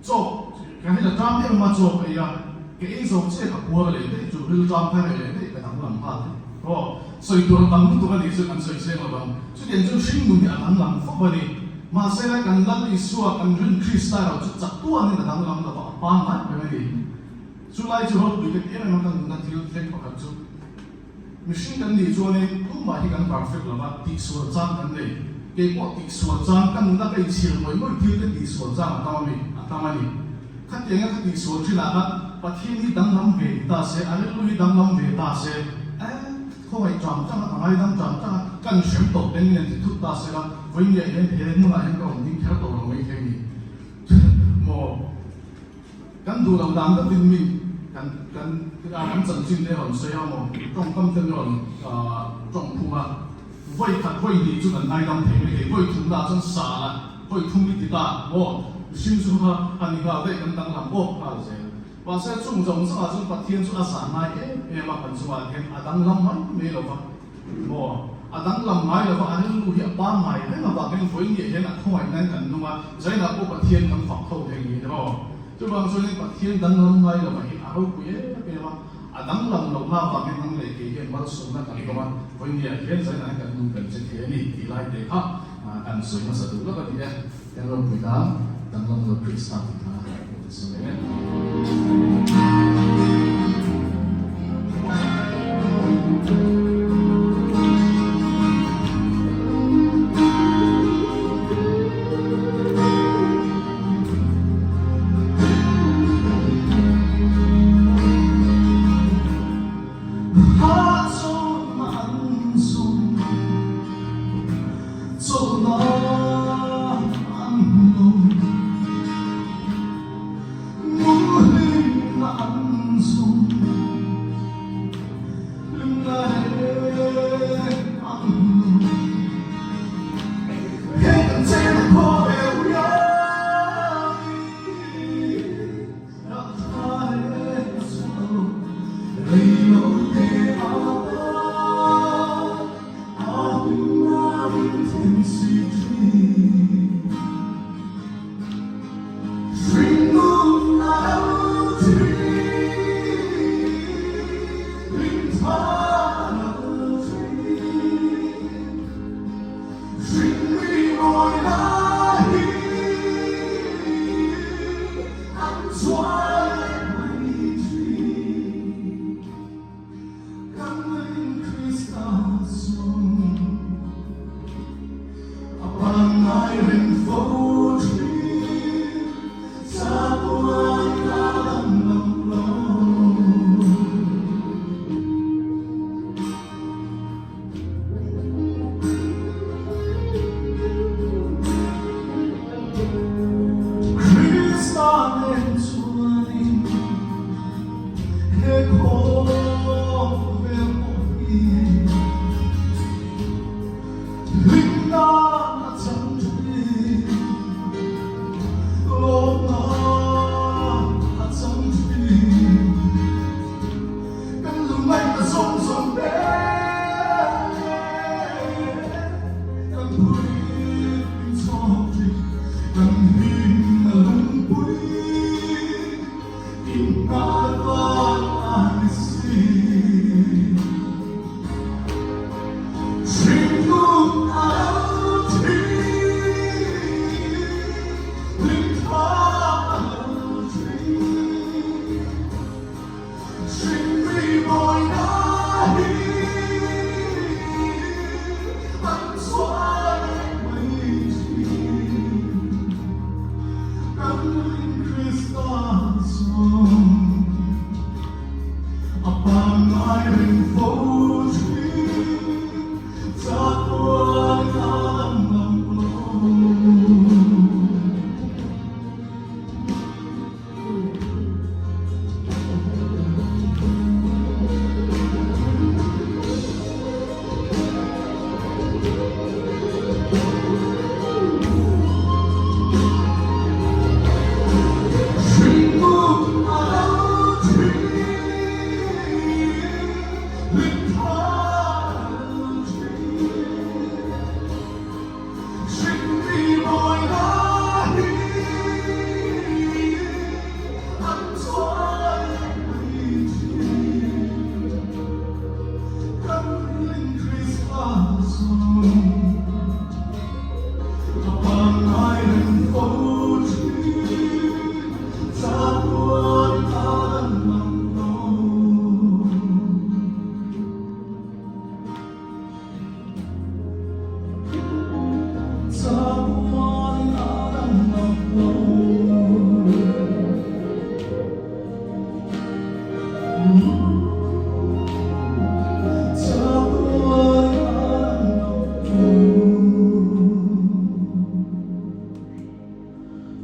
chaw ka hei la ṭam em em a, chaw ka ei a, ka ei zawk chiah ka puar leh daih chu ril ṭam kha reh leh daih ka danglam nghal daih. Aw, sawi tur a tam lutuk a nih chu kan sawi seng lo vang. Chutiang chuan hring nun hi a danglam fawp a ni. Mahse lai kan Lal Isua, kan rin Krista erawh chu chak tuanin a danglam lo va, a pangngai reng a ni. Chulai chu ropui ka ti em em a, ka nunna thil thleng pakhat chu mihring kan nih chuanin tumah hi kan perfect lo va, tihsual chang kan nei. Keipawh tihsual chang, ka nunna ka inchhir ngawih ngawih thil te tihsual chang a tam a mi, a tam a ni. Khatianga ka tihsual thinah khan Pathian hi danglam ve ti ta se, a rilru hi danglam ve ta se, eh, khawngaih chang chang a, ka ngaidam chang chang a, kan hrem tawh teng in an ti thut ta se la, vawiinniah hian he hmunah hian ka rawn ding kher tawh lo mai thei ni maw? Kan duh loh dan deuhin mi kan kan kan chanchin te rawn sawi a maw, tawngkam te rawn tawng phum a, vawi khat vawi hnih chu kan ngaidam thei mai thei, vawi thumna ah chuan sal a, vawi thum i ti ta maw, mihring chu kha a ni nghal daih kan danglam awk nghal zel. Mahse chung zawng zawngah chuan Pathian chu a zah ngai em em a, kan chungah hian a danglam mai mai lo va maw, a danglam ngai lo va, a rilru hi a pangngai reng avangin vawi nge hian a khawngaih nan kan nung a, zainah pawh Pathian kan fak tho thei ni emaw. Chuvang chuanin Pathian danglam ngai lo hi a ropui em em a, a danglam lohna avangin nang leh kei hian malsawmna kan dawng a, vawi nge hian zainah hian kan nung kan che thei a ni tih lai te kha kan sawi hmasa duh lawk a ni e. Kan ropui ta danglam lo Krista tih kha ka sawi e.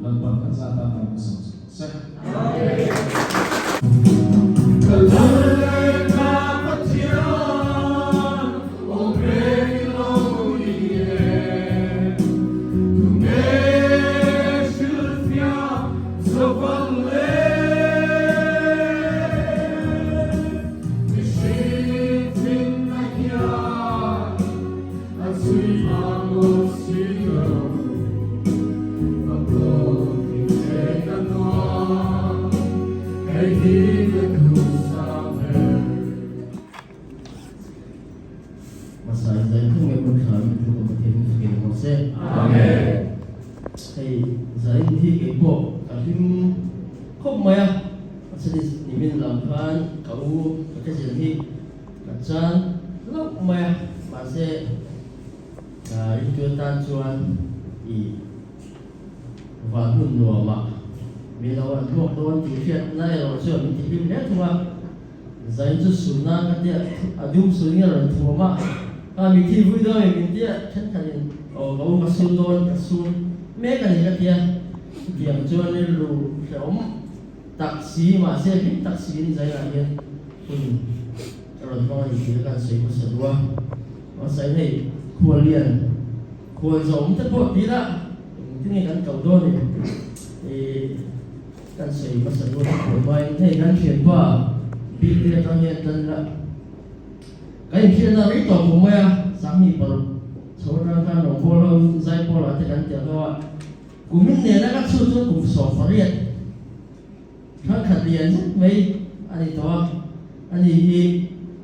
Lalpan kan za tan mai hmasa se. Masai zai thu nge mun thla min thu ka Pathian in fakin awm se. Amen. Hei zai hi kei pawh ka hlim khawp mai a. Mahse nimin lam khan ka u ka cousin hi Ka chan hlauh mai a, mahse rintu atan chuan i van hun nuamah mi lo an hmuak dawn tih hriatna erawh chuan min ti hlim hle thung a. Zain chu sunna ka tia a dum sun nge rawn thuam a, ka mi thi vui dawn em min tia thenkhatin aw ka u ka sun dawn ka sun mek a ni ka tia chutiang chuan rilru hrehawm tak si mahse hlim tak siin Zainah hian hun ka rawn hmang a ni tih kha kan sawi hmasa duh a. Mahse hei khuallian khual zawm te pawh tih lah engtin nge kan ko dawn ni ih kan sawi hmasa duh a khual hmain hei kan thianpa bik te atang hian tan la kan inhriatna rei tawh kum mai a Sanghnih paruk chho atang khan rawngbâwl ho zaipawl ah te kan tel ho a. Kumin nena ka chhut chuan kum 18 thangkhat lian zet mai a ni tawh a, ani hi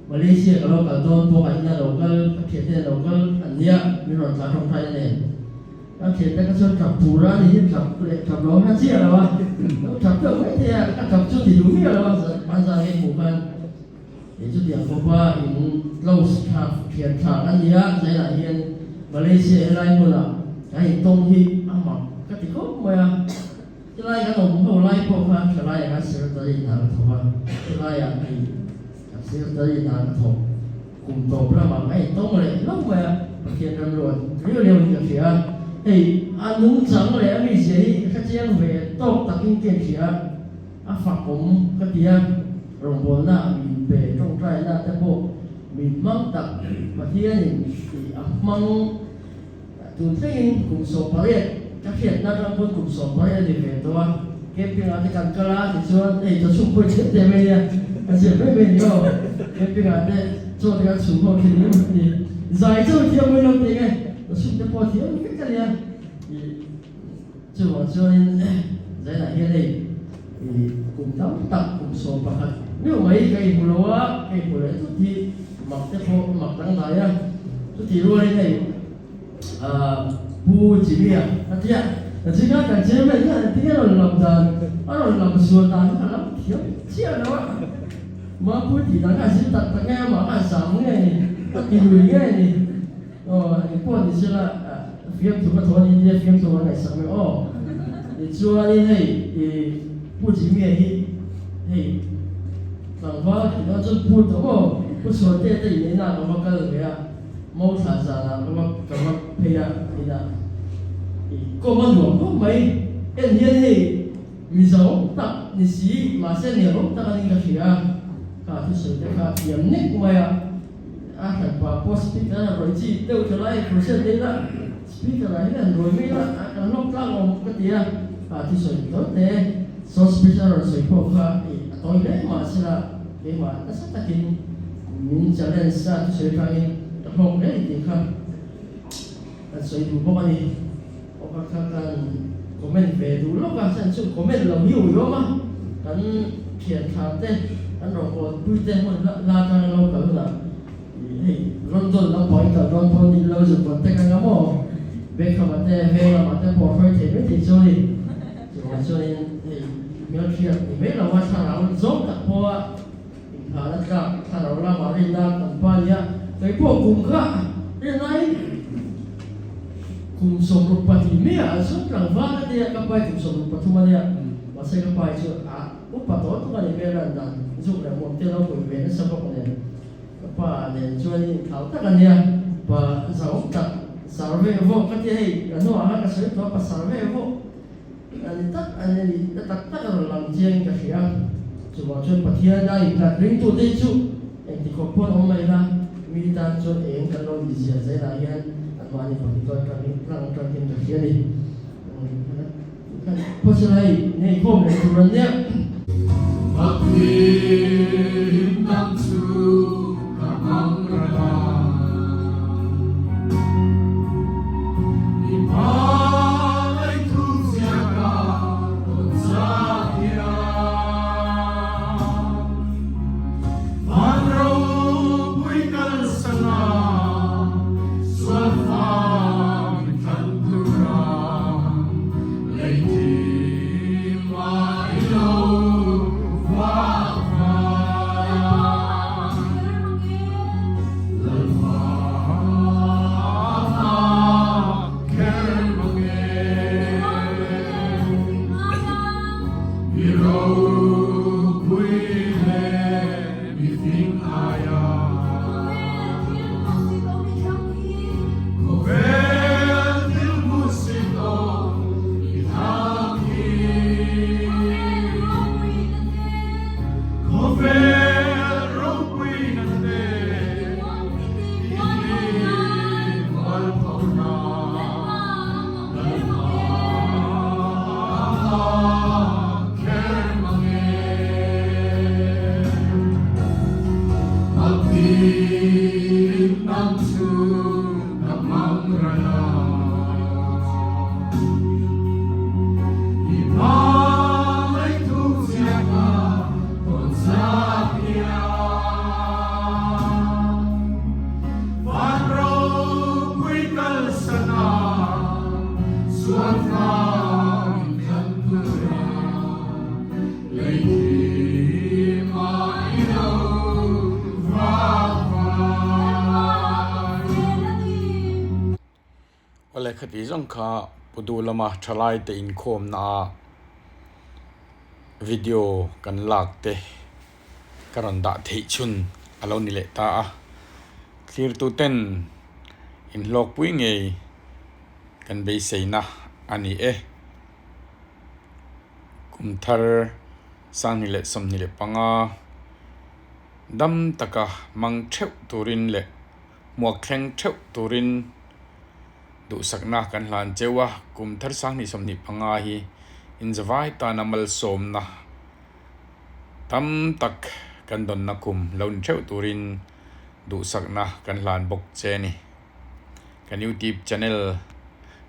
Malaysia ka lo kal dawn pawh a ina lo kal, ka thiante lo kal an nia, min rawn tla tawngtai a nen. Ka thiante ka chuan tap tur a, ani hi tap leh tap lo na chiah lo a, lo tap deuh mai thei a, ka tap chu ti duh miah lo a, hmanzang hi hmuh khan kei chu tiang khawpa in close tha thian tha kan ni a, zailah hian Malaysia helai hmunah kan intawng hi a mak ka ti khawp mai a. Tilai kan awm ho lai pawh kha thalaiah khan secretary hna ka thawk a, tilaiah hei secretary hna ka thawk kum tawp lamah ka intawng leh hlauh mai a, Pathian ram ruat riau riau in ka hria a, hei a nungchang leh a mizia hi ka hrechiang ve tawk takin ka inhria a, a fakawm ka ti a, rawngbawlna min pe tawngtaina te pawh min hmang tak Pathianin tih a hmang. Tun thlengin kum 18 ka hriatna atang pawn kum 18 a ni ve tawh a, camping ah te kan kal a tichuan hei chaw chhung pawh i thiam teh mai nia, ka ziak mai mai ni aw, camping ah te chaw te kan chhung ho thin ni mai ni, zai chaw i thiam mai lo teh nge, chaw chhung te pawh a thiam vek a nia, ih chuvang chuanin zainah hian hei ih kum tam tak kum 11 meuh mai ka inhmu lo a, ka inhmu leh thut hi mak te pawh mak dangdai a, chutih rualin hei. Pu Jimmy-a a ti a, Zika kan chairman hian engtin nge a rawn lam dan, a rawn lam sual dan hi ka lam thiam chiah lo a, Mapui tih dan kha a zir tak tak nge amah kha a zam nge ni, a ti lui nge ni, aw engpawh ni sela fiamthu ka thaw a ni tia fiamthu ka ngaihsak mai aw. Tichuanin hei Pu Jimmy-a hi hei tlangval tih dawn chuan Pu tawh maw, Pu Chhuantea te inneihna ah ka va kal ve a. Mauthla zanah ka va ka va phei a inah ih kawm a nuam khawp mai en hian hei Mizo tak ni si mahse nelawm tak anin ka hria a kha thusawi te kha thiam nek mai a a hranpa pawh speaker a rawi chi deuh tha lai crusade nei la speaker ah hian an rawi mai la a kan hlawk tlang awm ka ti a kha thusawi tawh te saw speaker a rawn sawi pawh kha ih a tawi hle mahse la keimah nasa takin Min challenge a thusawi atangin ka hlawk hle tih kha kan sawi duh bawk a ni. Aw kha kha kan comment ve duh lawk a, chuan chu comment lo hi ui awm a, kan thian thla te, kan rawngbawlpui te hmun la atanga lo kal hunah ih hei London lampang i kal dawn pawh ni lo zu contact anga maw? Beckham a te veng lamah te pawh hruai thei mai thei chu a ni. Chuvang chuanin hei hmelhriat ni mai lova thlarau zawng tak pawha inphahna tlak thlarau lamah rinna kan pa nia kei pawh kum kha rinnain kum 62 maiah an sawn tlangval a tia ka pai kum 63 a nia mahse ka pai chu a upa tawh tuk a ni hmel a dan zuk leh hmuam te lo pui ve nasa bawk nen. Ka pa nen chuan in inthlau tak a nia, pa zau tak sar ve vawk ka ti hei, ka hnuah khan ka sawi tawh a, pa sar ve vawk a ni tak a ni a tak tak a rawn lang chiangin ka hria. Chuvang chuan Pathian a inthat ringtute hi chu engti khawp pawn awm mai la, mi tan chuan eng kan lo inzia zelah hian anmahni pakhat chuan tlang tangin ka hria a ni. Phawsilai nei khawm leh tur an nia. Pathian dang chu ka hmang ral a, I hmangaih thu ziaka tawn zat hian. Van ropui kalsan a, sual fang in thlan tur a. Awle khati zawng kha Pudu lama thalai te inkhawmna a video kan lak te ka rawn dah theih chhun a lo ni leh ta a, thlirtu ten inhlawkpui ngei kan beiseina a ni e. Kum thar 2025 dam taka hmang theuh turin leh hmuak thleng theuh turin duhsakna kan hlan cheu a, kum thar 2025 hi inzavai tana malsawmna tam tak kan dawnna kum lo ni theuh turin duhsakna kan hlan bawk che a ni. Kan YouTube channel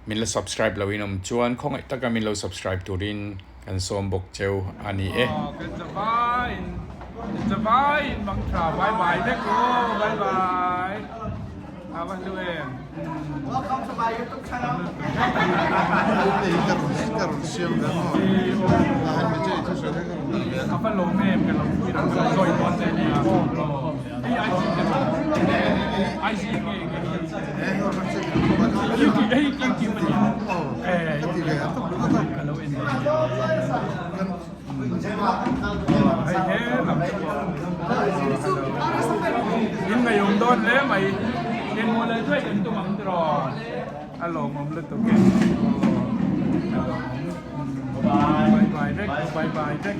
min la subscribe lo in awm chuan khawngaih taka min lo subscribe turin kan sawm bawk cheu a ni e. Kan zavai in kan zavai in bang tha bye bye vek u bye bye a va hlu em. Welcome to my YouTube channel. A va lawm em ka lo pui ram ka lo join dawn che nia. Hei IC te maw? IC nge nge hi? Hei YouTube a nia. Eh ka lo en ve. Hei he lam chu in ngaihawm dawn hle mai. Engmaw leh duai kan tum ang tiraw? A lawmawm lutuk e. A lawmawm. Bye bye vek. Bye bye vek.